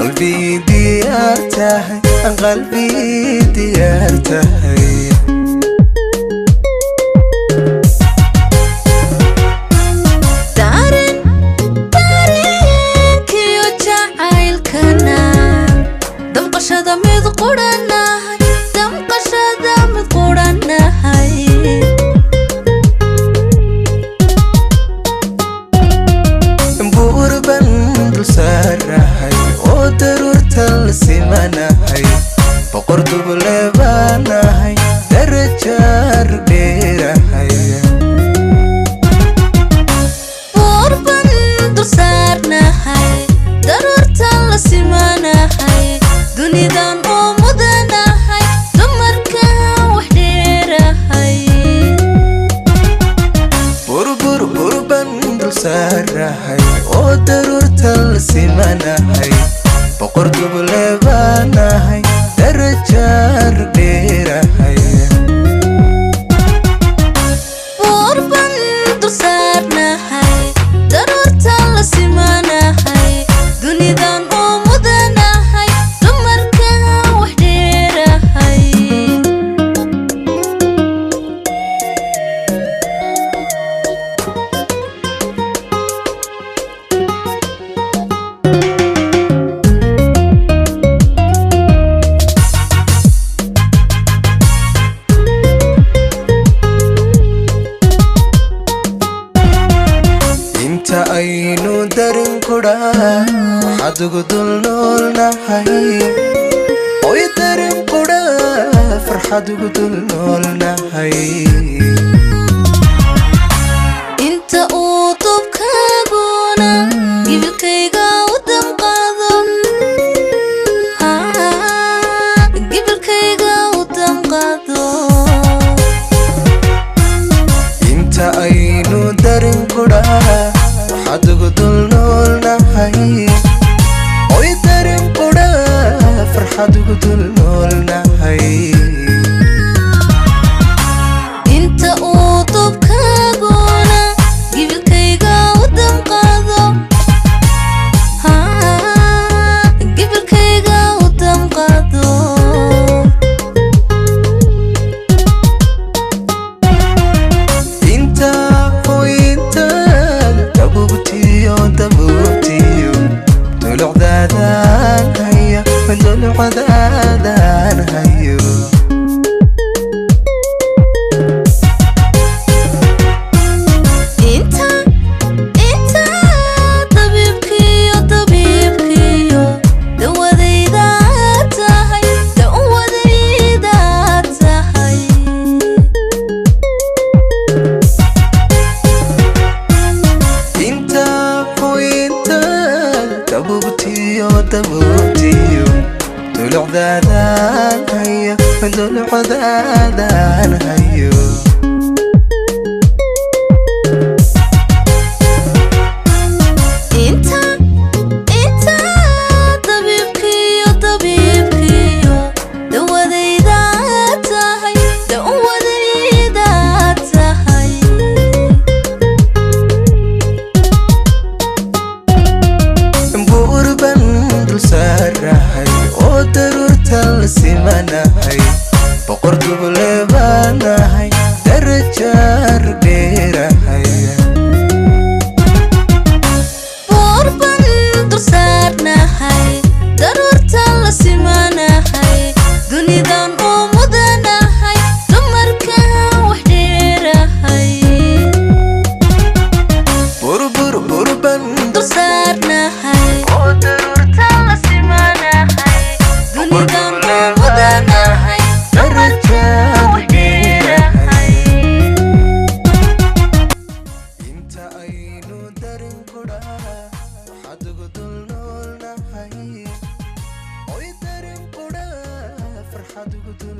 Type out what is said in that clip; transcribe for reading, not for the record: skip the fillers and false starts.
Qalbi diyaar tahay, qalbi diyaar tahay. Dareenkiyo jacaylkana damqashada mid quranahay, damqashada mid quranahay. Buurban dul saarahay oo daruurta la simanahay, boqor duble baanahay, darajaar dheerahay. Buurban dul saarnahay, daruurtan la simanahay, dunidan oo mudanahay, dumarka wax dheerahay. Burbur burban dul saarahay oo daruurta la simanahay, boqor duble baanahay, darajaar dheerahay. Buurban dul saarnahay, daruurtan la simanahay, dunidan oo mudanahay, dumarka wax dheerahay. Inta aynu darin qudhaa farxad ugu dul noolnahay, oy darin qudhaa farxad ugu dul noolnahay. Inta uu dubkaaguna gibilkayga u damqado, gibilkayga u damqado. Inta aynu darin qudhaa farxad ugu dul noolnahay, oy darin qudhaa farxad ugu dul noolnahay. Inta uu dubkaaguna gibilkayga u damqado, gibilkayga u damqado. Inta hoyinta dabuubtiyo dabuubtiyo dulucdaadaan hayo, dulucdaadaan hayo. Inta dabiibkiyo dabiibkiyo dawadayda tahay, dawadayda tahay. Inta hoyinta dabuubtiyo dabuubtiyo dulucdaadaan hayo, dulucdaadaan hayo. Inta dabiibkiyo dabiibkiyo dawadayda tahay, dawadayda tahay. Buurban dul saarahay oo daruurta la simanahay, boqor duble baanahay, darajaar dheerahay. Buurban dul saarnahay, daruurtan la simanahay, dunidan oo mudanahay, dumarka wax dheerahay. Burbur burban dul saarnahay oo daruurta la simanahay, dunidan oo mudanahay, dumarka wax dheerahay. Inta aynu darin qudhaa farxad ugu dul noolnahay, oy darin qudhaa farxad ugu dul